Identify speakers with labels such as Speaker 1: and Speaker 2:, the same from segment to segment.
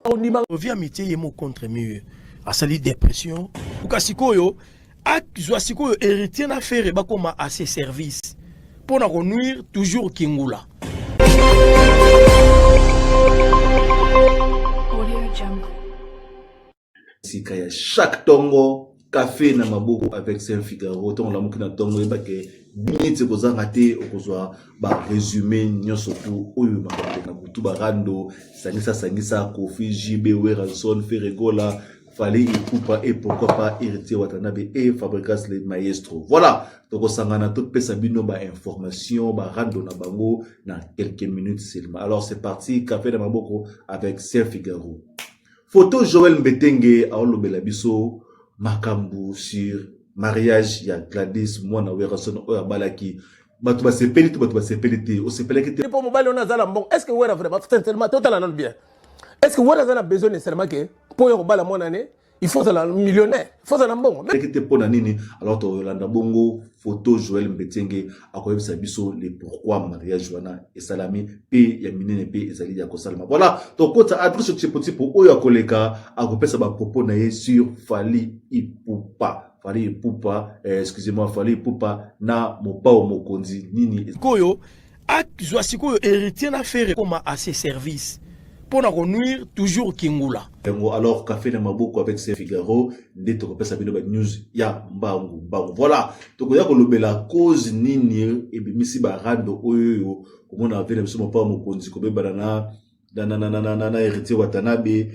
Speaker 1: Ondima
Speaker 2: vie amitié ye mo contre mur asali dépression oka sikoyo azwa sikoyo héritier na Ferre bakoma à ses services mpo na konuire toujours Kingula.
Speaker 3: Audio Jungle.
Speaker 4: Sika ya chaque tongo café na maboko avec Saint Figaro ntongo olamuki na ntongo oyebake minutes ekozanga te okozwa ba résumé nyonso tu oyo makambo na butu barando sangisa sangisa Koffi JB Werrason Ferre Gola Fally Ipupa et pourquoi pas Héritier Watanabe et Fabregas le maestro. Voilà, tokosangana topesa bino ba information ba rando na bango na quelques minutes seulement. Alors c'est parti, café na maboko avec Saint Figaro. Photo Joël Mbetenge aolobela biso makambo sur mariage ya Gladys mwana Werrason oyo abalaki bato basepeli te bato basepeli te osepelaki te
Speaker 1: mpo mobali wana aza na mbongo. Est ce que Wera vraiment, sincèrement, totala nano bien, est ce que Wera aza na besoin nécessairement ke mpo oyo kobala mwana ne il faut azala millionnaire, il faut azala na mbongo?
Speaker 4: Te mpo na nini? Alors toyolanda bongo photo Joël Mbetenge akoyebisa biso le pourquoi mariage wana esalami mpe ya minene mpe ezali ya kosalama. Voilà, tokota adresse Tipo oyo akoleka akopesa bapropos na ye sur Fally Ipupa, Fally Ipupa, excusez-moi, Fally Ipupa na Mopao Mokonzi nini.
Speaker 2: Sikoyo azwa sikoyo héritier na Ferre koma à ses services mpo na konuire toujours Kingula.
Speaker 4: Yango alors café na maboko avec Saint Figaro nde tokopesa bino ba news ya mbangu mbangu. Voilà, tokoya kolobela cause nini ebimisi barando oyo komona ave na biso Mopao Mokonzi kobebana na Héritier Watanabe,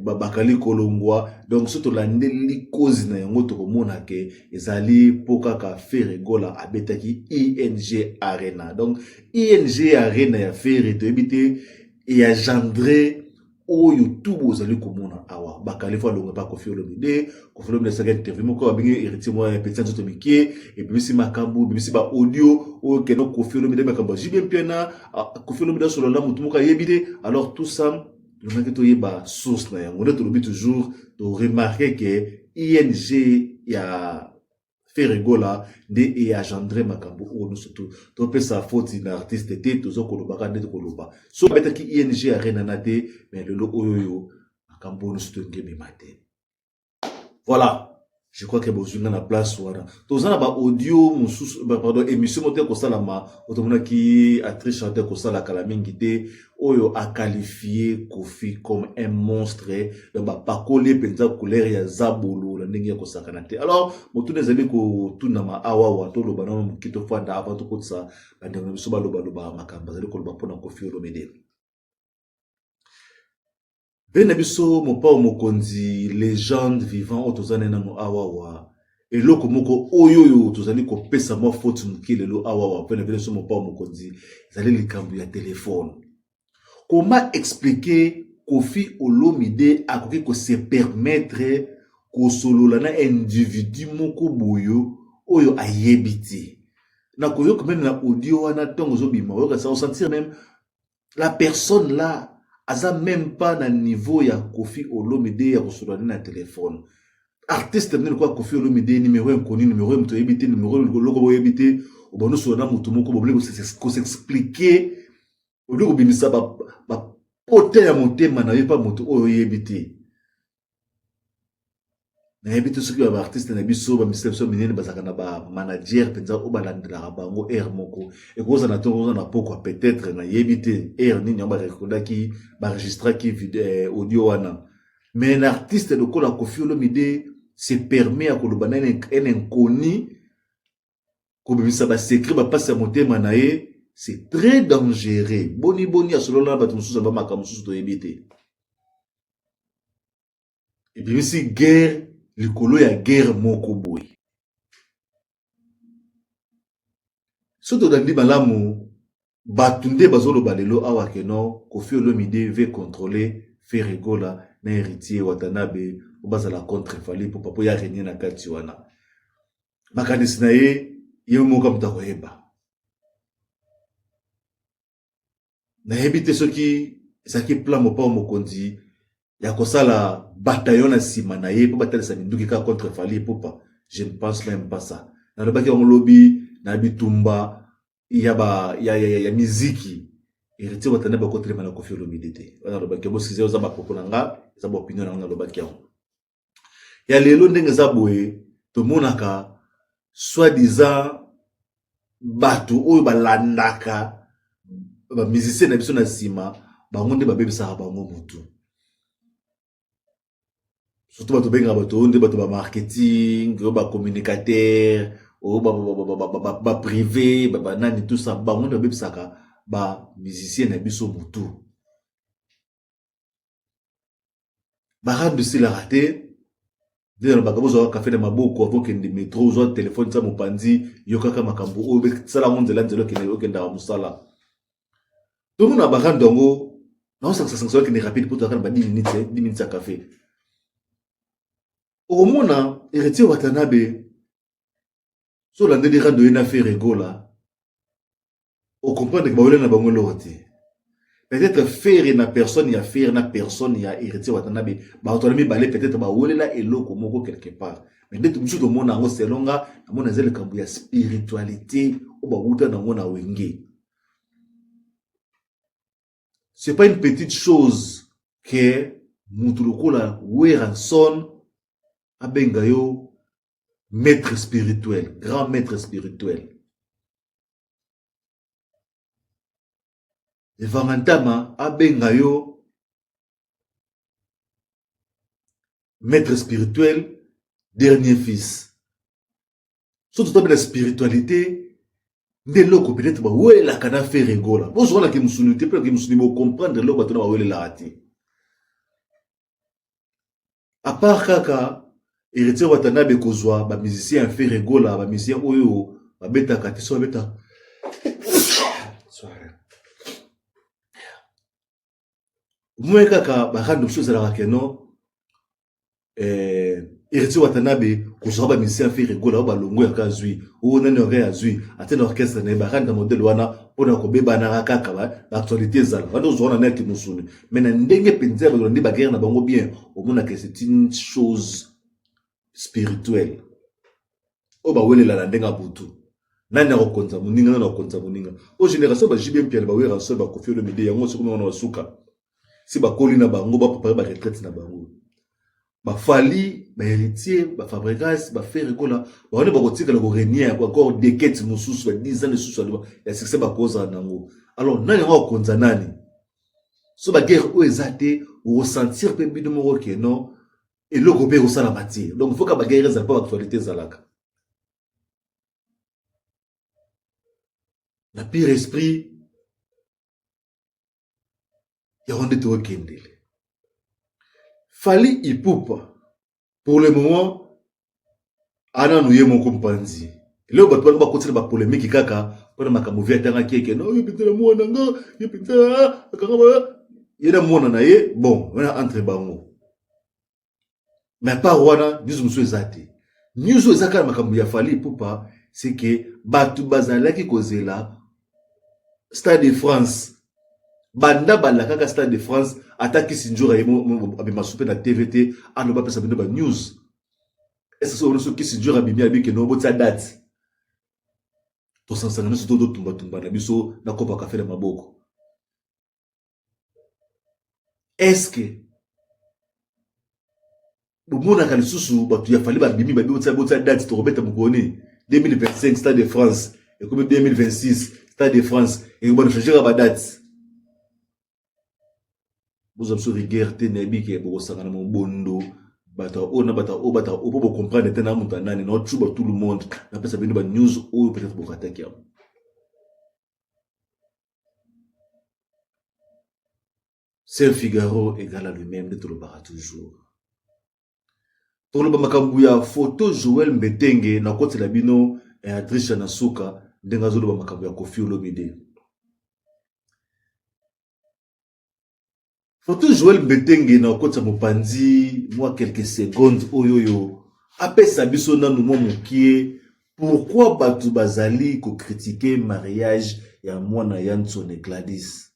Speaker 4: bakali kolongwa. Donc so tolandeli cause na yango, tokomona ke ezali mpo kaka Ferre Gola abetaki ING Arena. Donc ING Arena ya Ferre, toyebi te eengendre oyo tu bozali komona awa. Bakali fo alonga pa Koffi Olomide. Koffi Olomide asalaki interview moko, babengi Héritier mwa petit nzoto mike, ebimisi makambo, ebimisi ba audio oyo kende Koffi Olomide, makambo ya JB Mpiana. Koffi Olomide asolola motu moko ayebi te. Alors tout ça, tolingaki toyeba source na yango. Nde tolobi toujours, toremarquer ke ING ya Ferre Gola nde eengendre makambo oyo nyonso. Tu topesa faute na artiste te, toza kolobaka nde koloba so abetaki ING Arena na te, mais lelo oyo oyo makambo oyo nyonso tolingi ebima te. Voilà, je crois que bozwi nga na place wana. Toza na baaudio mosusu, pardon, émission moko te kosalama oyo tomonaki actrice chanteur kosala kala mingi te, oyo aqualifié Koffi comme un monstre. Donc bapakoli mpenza couleur ya zabolo na ndenge ya kosakana te. Alors motuna ezali kotunama awawa, toloba nano moki, tofanda avant tokotisa bandeko na biso balobaloba makambo azali koloba mpona Koffi Olomide mpe na biso Mopao Mokonzi, légende vivant oyo toza na nano awawa. Eloko moko oyo oyo tozali kopesa mwa faute moke lelo awawa mpe na biso Mopao Mokonzi ezali likambo ya telefone. Comment expliquer Koffi Olomide akoki kose permettre kosolola na individu moko boyo oyo ayebi te? Na koyoka même na audio wana, ntongo ozobima, oyoka sa osentir même la personne là aza même pas na niveau ya Koffi Olomide ya kosolola nde na telefone. Artiste nde lokola Koffi Olomide, numéro inconnu, numéro moto oyebi te, numéro loko boyebi te, obandi osolola na motu moko, bobili kos'expliquer, obili kobimisa bapote ya motema na yo mpa moto oyo oyebi te. Nayebi te soki baartiste na biso, bamisala biso minene, bazalaka na bamanager mpenza oyo balandelaka bango. Heure moko ekozala na ntongo, ekozala na pokwa, peut-être, nayebi te heure nini yango barecordaki, baregistraki audio wana. Mais un artiste lokola Koffi Olomide se permet ya koloba na un inconnu, kobimisa basecret, bapasi ya motema na ye, c'est très dangereux. Boni boni asolola na bato mosusu, bamakambo mosusu toyebi te, ebimisi guerre likolo ya guerre moko boye. So tolandi malamu, bato nde bazoloba lelo awa ke non, Koffi Olomide veut contrôler Ferre Gola na Héritier Watanabe po bazala contre Fally po papo ya renier na kati wana. Makanisi na ye, ye moko moto akoyeba. Nayebi te soki ezalaki plan Mopao Mokonzi ya kosala bataillon na nsima na ye mpo batalisa minduki kaka contre Fally Ipupa. Je ne pense même pas ça. Nalobaki yango lobi na bitumba ya, ba, ya, ya, ya, ya miziki. Héritier Watanabe akotelema na Koffi Olomide te. Wana alobaki yango, excusez, oza ba propos na nga, eza ba opinion na nga nalobaki yango. Ya lelo ndenge eza boye, tomonaka soi-disant bato oyo balandaka ba musiciens na biso na nsima, bango nde babebisaka bango mutu. Surtout bato bengaka bato oyo nde bato ba marketing, oyo ba communicateur, oyo ba privé, ba nani tout ça, bango nde babebisaka ba musiciens na biso mutu. Barando esilaka te, nde nalobaka bozwaka kafe na maboko avant okende metro, ozwa telefone tia mopanzi, yokaka makambo oyo, sala yango nzela nzela okende okendaka mosala. Tomona barando yango naosangisa-sangisa okende rapide mpo tozalaka na ba 10 minutes, 10 minutes ya kafe. Okomona Héritier Watanabe so olandeli rando ye na Ferre Gola, ocomprendre ke bawela na bango eloko te. Peut-être Ferre na personne ya Ferre na personne ya Héritier Watanabe, bato wana mibale peut-être bawelela eloko moko quelque part. Mais nde biso tomona yango selon nga, namona eza likambo ya spiritualité oyo bawuta nango na Wenge. C'est pas une petite chose que mutu lokola Werrason abenga yo maître spirituel, grand maître spirituel. Evanga Ntama abenga yo maître spirituel, dernier fils. Soki totabi na spiritualité nde eloko peut-être bawelelaka na Ferre Gola. Bozwa na kimusuni te, mpe na kimusuni bocomprendre eloko bato na bawelelaka te. À part kaka Héritier Watanabe kozwa ba musiciens ya Ferre Gola, ba musiciens oyo babetaka te, so babeta omoni kaka barando mosusu ezalaka keno Héritier Watanabe kozwaka ba musiciens ya Ferre Gola oyo balongo yaka azwi, oyo nani yaka azwi ate na orchestre na ye, barando ya modèle wana mpona kobebanaka kaka ba actualité ezala wana ozwaka na neti mosuni. Mais na ndenge mpenza ya bato nde baguerre na bango bien, omonaka c'est une chose spirituelle oyo bawelela na ndenge ya butu. Nani akokonza moninga, nani akokonza moninga? Oyo génération ba JB Mpiana, ba Werrason, ba Koffi Olomide, yango soki wana basuka si bakoli na bango, ba préparer ba retraite na bango. Ba Fally, ba Héritier, ba Fabregas, ba Ferre Gola, ba wana bakotikala ko régner encore decade mosusu, ba 10 ans lisusu ya succès bakozala nango. Alors nani yango akokonza nani? So ba guerre oyo eza te, okosentir mpe bino moko ke non, eloko mpe ekosalama te. Donc faut ka ba guerre ezala mpo ba actualité ezalaka. Na pire esprit yango nde tokokendele. Fally Ipupa pour le moment ananu ye moko mpanzi. Leo bato bana bakotila ba polémique kaka mpona makambo vi atangaki eke no, ye mpenza na mwana nga, ye mpenza akanga ye na mwana na ye, bon wana entre bango. Mais à part wana news mosusu eza te. News oyo eza kaka makambo ya Fally Ipupa, c'est que bato bazalaki kozela Stade de France. Banda balakaka Stade de France, ata Kissindjora ye abima supe na TV te, aloba apesa bino ba news. Est-ce que soki Kissindjora abimi abi ke no botia date? Tosansana nyonso to totumbatumba na biso na kopa kafe na maboko. Est-ce que bomonaka lisusu bato ya Fally babimi babi botia botia date tokobeta mokolo nini? 2025 Stade de France, ekomi 2026 Stade de France, ekobanda changer ba date. Bozwa biso rigueur te, nayebi ke bokosangana mobondo bato oyo na bato oyo bato oyo po bocomprendre te na moto ya nani na ocuba tout le monde. Napesa bino ba news oyo peut-être bokataki yango. Saint Figaro égale à lui-même, nde tolobaka toujours. Toloba makambo ya photo Joël Mbetenge na kotela bino Trisha na suka ndenge azoloba makambo ya Koffi Olomide. Photo Joël Mbetenge na kotisa mopanzi mwa quelques secondes oyo oyo apesa biso nanu mwa mokie pourquoi bato bazali ko critiquer mariage ya mwana ya Nsone Gladys.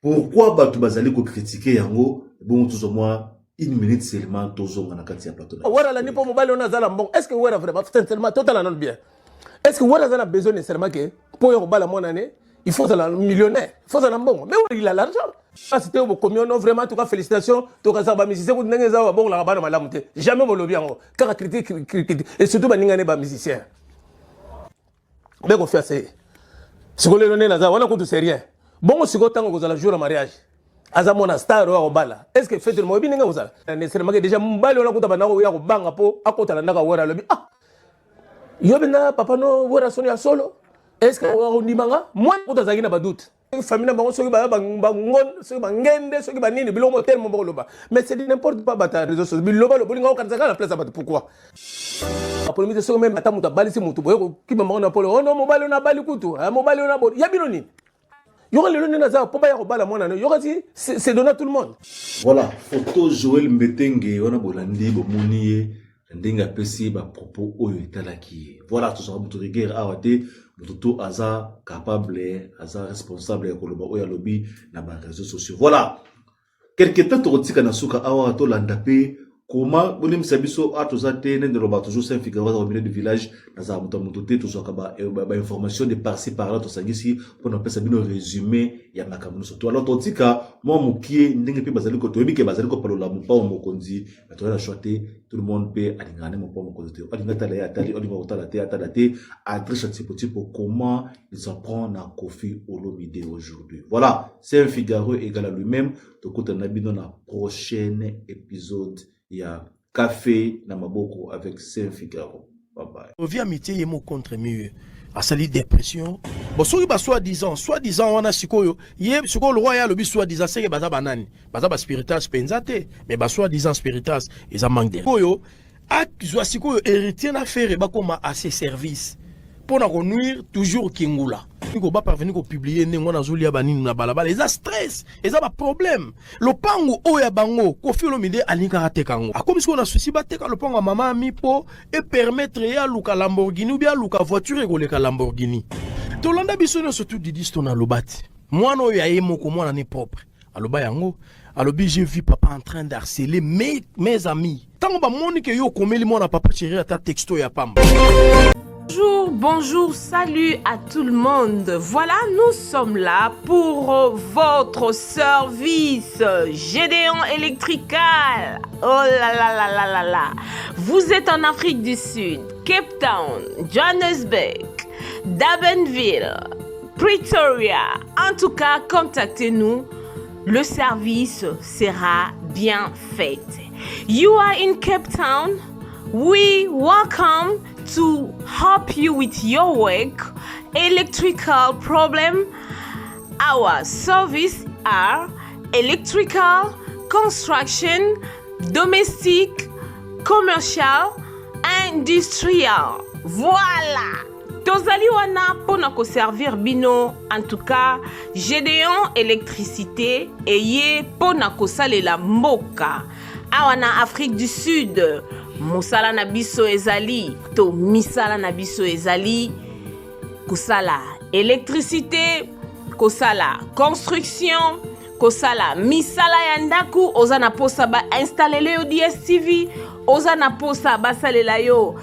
Speaker 4: Pourquoi bato bazali ko critiquer yango? Bongo tozwa mwa une minute seulement tozonga na kati ya plateau na biso.
Speaker 1: Wera alandi mpo mobali wana aza na mbongo. Est-ce que Wera vraiment sincèrement totala nanu bien. Est-ce que Wera aza na besoin nécessairement que mpo ya kobala mwana ne? Il faut ozala millionnaire, il faut ozala mbongo, mais il a l'argent. Kasi te, bokomi ono vraiment. En tout cas, félicitations. Tokazaka bamusicien kutu ndenge eza, babongolaka bana malamu te. Jamais bolobi yango, kaka critique, critique, et surtout baninga ne bamusicien be kofiasa ye. Sikoyo lelo nde naza wana kutu, c'est rien. Bongo sikoyo ntango kozala jour ya mariage, aza mwana star oyo akobala, est ce que fête moyebi ndenge kozala nécessairement ke déjà mobali wana kuta bandako ya kobanga mpo akotala ndako awera, alobi: "Ah, yo mpenza papa no Wera soni ya solo, est ce que akondimanga?" Mwana kuta azalaki na badoute. Famille na bango, soki baya bangon, soki bangende, soki banini, biloko mo telemo bokoloba, mais c'est n'importe pas. Bato ya réseau sociaux, biloba lobolinga okanisa kaka na place ya bato. Pourquoi apolemite? Soki même ata moto abalisi motu, boye kokima bango na pole: "Ono mobali oyo abali kutu, mobali oyo naboni ya bino nini." Yoka lelo nde naza mpo baya kobala mwana no, yoka ti c'est donné à tout le monde.
Speaker 4: Voilà, photo Joel Mbetenge wana, bolandi, bomoni ye na ndenge apesi bapropos oyo etalaki ye. Voilà, tozwaka moto rigueur awa te. Moto to aza capable, aza responsable ya koloba oyo alobi na baréseaux sociaux. Voilà, quelque temps tokotika na suka awa, tolanda mpe koma bolimisa biso. A toza te nde loba toujours Saint Figaro aza au milieu du village. Nazala moto ya moto te. Tozwaka bainformation de par-ci par-là, tosangisi mpona kopesa bino résumé ya makambo nyonso to. Alors totika mwa mokie ndenge mpe bazali, toyebi ke bazali kopalola Mopao Mokonzi. Bato na choix te, tout le monde mpe alingaka nde Mopao Mokonzi te. Alinga tala ye atali, olinga kotala te, atala te. Adresse ya tipo comment il s'en prend na Kofi Olomide aujourd'hui. Voilà, c'est un Figaro égal à lui-même. Tokutana na bino na prochain épisode ya Café na maboko avec Saint Figaro. Bye bye.
Speaker 2: Ovi amitié ye mo contre mur, asali dépression. Bon, soki ba soi-disant soi-disant wana, sikoyo ye sikoyo le roi ye alobi soi-disant seke baza banani, baza baspiritas mpenza te, mais ba soi-disant spiritas eza manque de oyo azwa. Sikoyo Héritier na Ferre bakóma à ses services mpo na konuire toujours Kingula. Ko baparvenir kopublier ndenge wana azolia banini na balabala, eza stress, eza baproblème. Lopango oyo ya bango, Kofi Olomide alingaka ateka yango. Akomi sikoyo na susi bateka lopango ya mama Ami mpo epermettre ye aluka Lamborghini ou bien aluka voiture ekoleka Lamborghini. Tolanda biso nyonso tu Didi Stone aloba ti mwana oyo ya ye moko, mwana ne propre, aloba yango, alobi: "J'ai vu papa en train d'harceler mes amis." Ntango bamoni ke yo okomeli mwana papa chéri ata texto ya pamba.
Speaker 3: Bonjour, bonjour, salut à tout le monde. Voilà, nous sommes là pour votre service Gédéon Electrical. Oh là là là là là là. Vous êtes en Afrique du Sud, Cape Town, Johannesburg, Durbanville, Pretoria. En tout cas, contactez-nous. Le service sera bien fait. You are in Cape Town. We welcome to help you with your work, electrical problem. Our service are electrical, construction, domestic, commercial, industrial. Voilà. Tozali wana mpona koservir bino. En tout cas, Gédéon Électricité eye mpona kosalela mboka. Awa na Afrique du Sud, mosala na biso ezali to misala na biso ezali kosala électricité, kosala construction, kosala misala ya ndako. Oza na posa bainstallele yo DStv, oza na posa basalela yo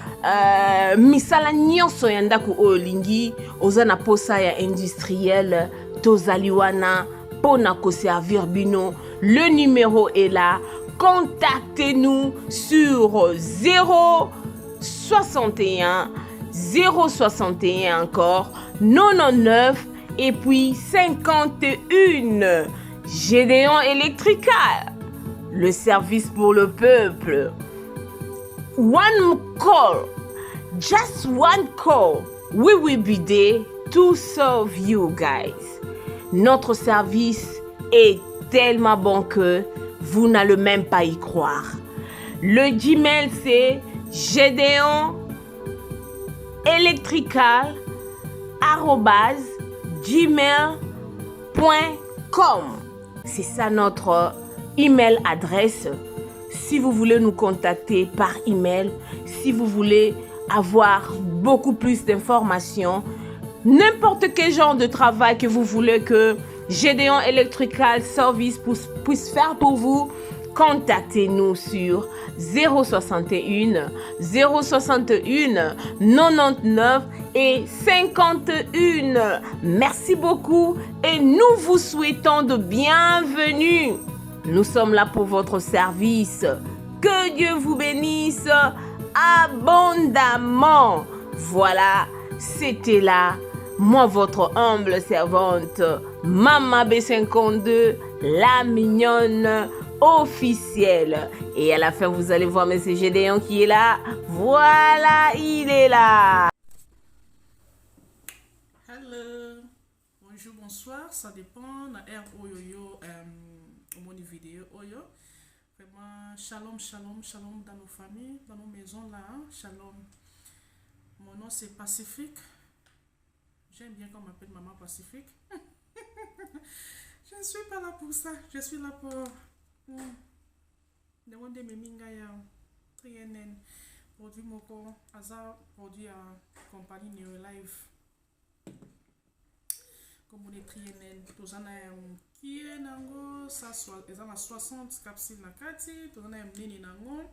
Speaker 3: misala nyonso ya ndako oyo olingi, oza na posa ya industriel, tozali wana mpo na koservir bino. Le numéro est là. Contactez-nous sur 061 061 encore 99 et puis 51. Gédéon Electrical, le service pour le peuple. One call, just one call, we will be there to serve you guys. Notre service est tellement bon que vous n'allez même pas y croire. Le Gmail, c'est Gédéon electrical gmail.com. C'est ça notre email adresse. Si vous voulez nous contacter par email, si vous voulez avoir beaucoup plus d'informations, n'importe quel genre de travail que vous voulez que Gédéon Electrical Service puisse faire pour vous. Contactez-nous sur 061 061 99 et 51. Merci beaucoup et nous vous souhaitons de bienvenue. Nous sommes là pour votre service. Que Dieu vous bénisse abondamment. Voilà, c'était là, moi votre humble servante, Mama B52, la mignonne officielle. Et à la fin, vous allez voir Monsieur Gédéon qui est là. Voilà, il est là.
Speaker 5: Hello, bonjour, bonsoir, ça dépend na heure oyo yo omoni vidéo oyo. Vraiment, shalom, shalom, shalom dans nos familles, dans nos maisons là, hein? Shalom. Mon nom c'est Pacifique. J'aime bien qu'on m'appelle Maman Pacifique. Je ne suis pas là pour ça, je suis là pour ndenge nde ememi ngai ya Trienen, produit moko aza produit ya compagnie Neolife. Komona Trienen, toza na ya mokie nango, eza na 60 capsule na kati, toza na ya monene nango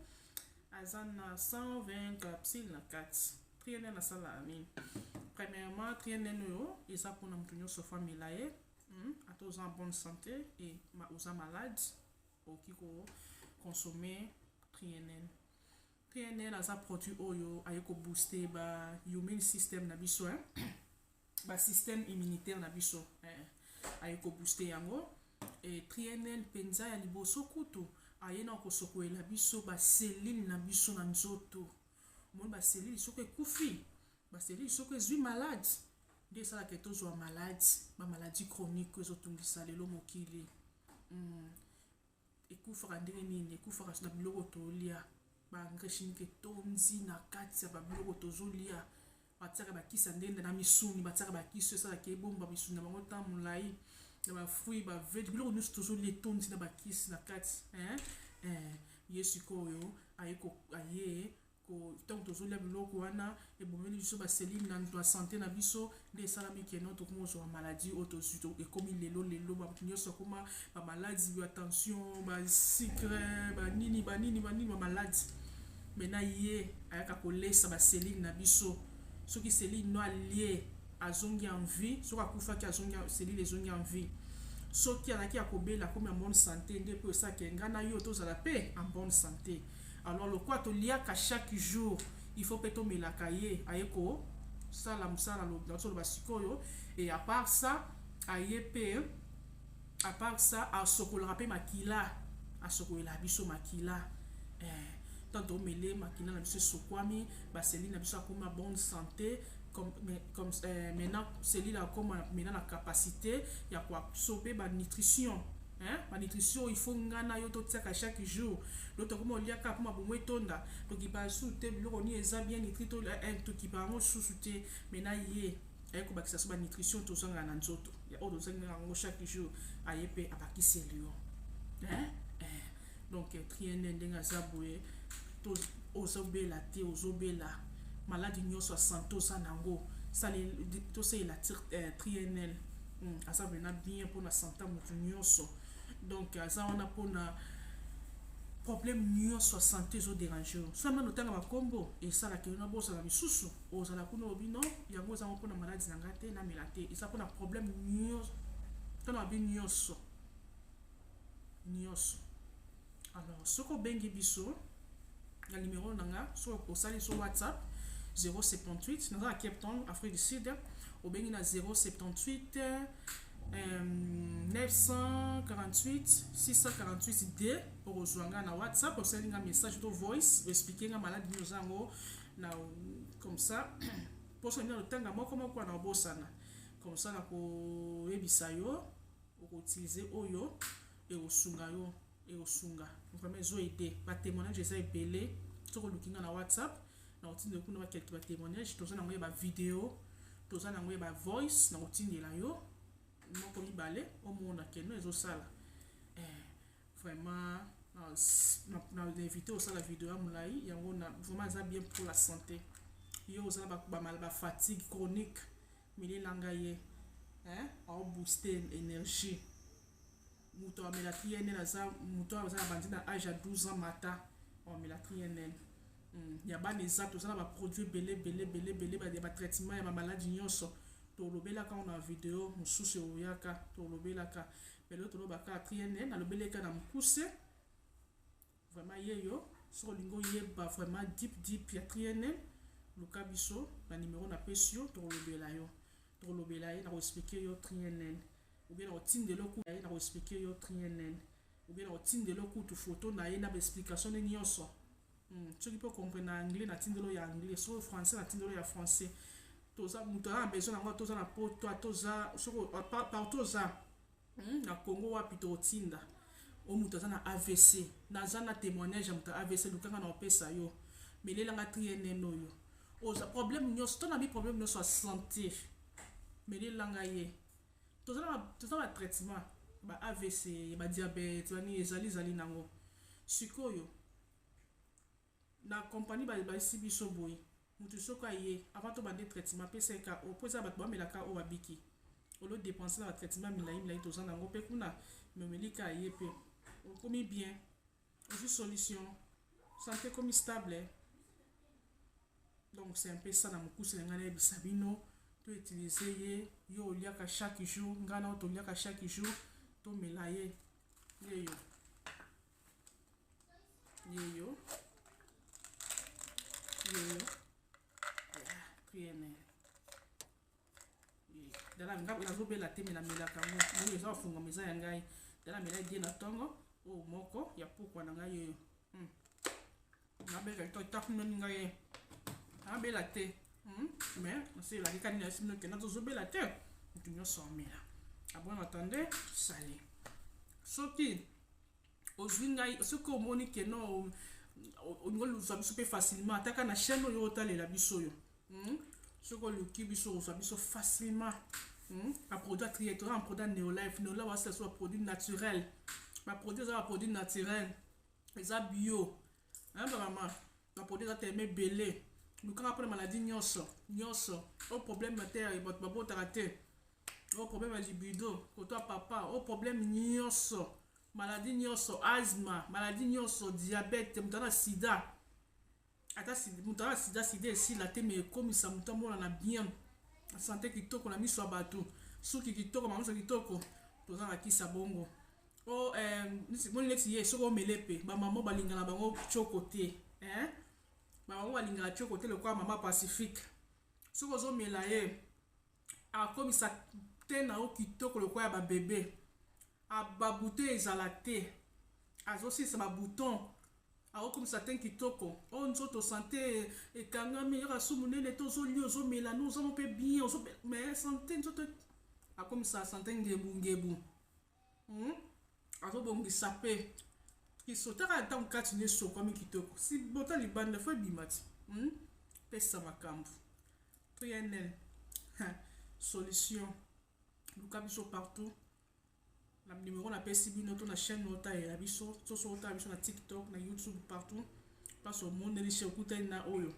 Speaker 5: aza na 120 capsule na kati. Trienen asalaka nini? Premièrement, Trienen oyo eza mpona moto nyonso faut amela ye, ata oza en bonne santé et oza malade, okoki koconsommer Trienen. Trienen aza produit oyo aye kobooster ba immune system na biso, hein? Basystème immunitaire na biso, aye kobooster yango. E Trienen mpenza ya liboso kutu aye na kosokolela biso bacellule na biso na nzoto. Omoni bacellule soki ekufi, bacellule soki ezwi malade, nde esalaka tozwa malade, bamaladie chronique ezotungisa lelo mokili. Ekufaka ndenge nini? Ekufaka na biloko tolia, baengrais chimique etondi na kati ya babiloko tozolia. Batiaka bakisi ya ndenge na misuni, batiaka bakisi oyo esalaka ebomba misuni na bango ntango molai, na bafruit, bavege, biloko nyonso tozolia etondi na bakisi na kati. Ye sikoyo aye ntango tozolia biloko wana, ebomeli biso bacellule na santé na biso, nde esalami keno tokoma kozwa maladie oyo tozwi ekomi lelo. Lelo bato nyonso akoma bamaladie ya tension, basucre, banini banini banini, bamaladie. Maintenant ye ayaka kolesa bacellule na biso. Soki cellule no alie, azongi en vie. Soki akufaki, azongi, cellule ezongi en vie. Soki azalaki ya kobela, akomi en bonne santé. Nde mpe osalaka ngai na yo tozala mpe en bonne santé. Alors lokola toliaka chaque jour, il faut mpe tomelaka. Ye aye kosala mosala nazoloba sikoyo. Et à part ça, aye mpe, à part ça, asokolaka mpe makila, asokolela biso makila. Tant tomele, makila na biso esokwami, bacellule na biso akoma bonne santé. Comme maintenant cellule akoma maintenant na capacité ya koabsorber banutrition, hein? Banutrition il faut nga na yo totiaka chaque jour. Do tokoma oliaka mpo mabumu etonda, tokipa su te biloko nini eza bien nutri, tokipa yango susu te. Maintenant ye aye kobakisa so banutrition tozangaka na nzoto, oyo tozangaka yango chaque jour, aye mpe abakiseli yo, hein? Eh. Donc Triene ndenge aza boye, ozobela te, ozobela maladi nyonso ya santé oza nango, tosalela Trienel. Aza vraiment bien mpona santé ya motu nyonso. Donc aza wana mpona problème nyonso ya santé ezodéranger yo. So nano otanga bakombo esalaka yo na bosala misusu, ozala kuna obi non, yango ezango mpona maladi na ngai te, namela te. Eza mpona problème nyonso, ntana babi nyonso nyonso. Alors soki obengi biso na numéro na nga, soki osali so WhatsApp 078, naza na Cape Town, Afrique du Sud, obengi na 078 948 648 d, okozwa nga na WhatsApp. Osali nga message to voice, oexpliquer nga maladi nini oza yango na comme ça mposo nini otanga moko moko wana obosana, comme ça nakoyebisa yo okoutiliser oyo ekosunga yo, ekosunga vraiment, ezoaider. Batémoignage eza ebele. Soki oluki nga na WhatsApp, na kotindela kuna baquelques batémoignage. Toza nango ya bavideo, toza nango ya bavoice, na kotindela yo moko mibale, omona keno ezosala. Vraiment na invité osala video ya molai yango na vraiment eza bien pour la santé. Yo oza na bafatigue chronique, melelanga ye. Hein? Ao booster énergie. Moto amela triennal aza moto aza na bandi na âge ya 12 ans mata amela triennal. Ya bana eza toza na baproduit ebele ebele ebele ebele ya batraitement ya bamaladi nyonso tolobelaka ngo na video mosusu eoyaka tolobelaka lelo tolobaka triennal nalobeleka na mokuse vraiment yeyo. Soki olingi oyeba vraiment deep deep ya triennal, luka biso na numero napesi yo, tokolobela yo, tokolobela ye na koexpliquer yo triennal ou bien na kotindela ye na koexpliquer yo triennal ou bien na kotindela kutu photo na ye na baexplication ne nyonso. Soki mpe comprendre na anglais, natindelo ya anglais, soki français, natindelo ya français. Toza moto aza na besoin nango, toza na poto, toza soki partout oza na Congo wapi, tokotinda. O moto aza na AVC, naza na témoignage ya moto ya AVC, lukanga na opesa yo. Melelanga triennal oyo, oza problème nyonso to na bi problème nyonso ya santé, melelanga ye. Toza na batraitement ba AVC, badiabète, bani ezali ezali nango. Sikoyo na compagnie bayesi biso boye: motu soki aye, avant tobande traitement, apesa ye ka oyo, mpo eza bato bamelaka oyo babiki olo dépense na batraitement milai milai toza nango mpe kuna. Memeli ka ye mpe okomi bien, ozwi solution, santé ekomi stable. Donc c'est un peu ça na mokuse na ngai nayebisa bino. To utiliser ye, yo oliaka chaque jour, ngai na oyo toliaka chaque jour, tomela ye. Yeyo, yeyo, yeyo triennal. Dala nga nazobela te, me namelaka yango oyo eza bafungama, eza ya ngai. Dala mela die na ntongo oyo moko ya pokwa na ngai oyo nabela takunoni ngai ye nabela te, mais naselaki kani na bino kenda tozobela te. Moto nyonso amela. À bon entendeur, salut. Soki ozwi ngai, soki omoni ke no olingi ozwa biso mpe facilement, ataka na chaîne oyo otalela biso oyo, Soki oluki biso, ozwa biso facilement. Baproduit atrie, toza na produit Neolife. Neolife basala so baproduit naturel, baproduit eza baproduit naturel, eza bio. Bamama, baproduit eza telema ebele. Lukanga mpona maladi nyonso nyonso o problème te, bato babotaka te, o problème ya libido koto ya papa, o problème nyonso, maladi nyonso, asthme, maladi nyonso, diabète, moto aza na sida, ata moto aza na sida, sida esila te, me ekomisa moto amonana bien, santé kitoko na miso ya bato, suki kitoko, mamiso kitoko. Toza na kisa bongo o moni neti ye. Soki omele mpe, bamama balingana bango tioko te, bamama balingaka tioko te lokola mama Pacifique. Soki ozomela ye, akomisa te na yo kitoko lokola ya babebe, babouton ezala te, azosilisa babouton, akokomisa te kitoko oyo nzoto santé ekangami yoka su monene te. Ozolia, ozomela no, ozamo mpe bien, mais santé nzoto akomisa santé ngebu ngebu, Azobongisa mpe kisotaka ntango kati nde esokwami kitoko, si bota libanda fo ebima ti, Pesa makambo triennal solution. Luka biso partout na numéro napesi bino to na chaîne otalela biso to so otala biso na TikTok, na YouTube, partout place omoneli che okutani na oyo.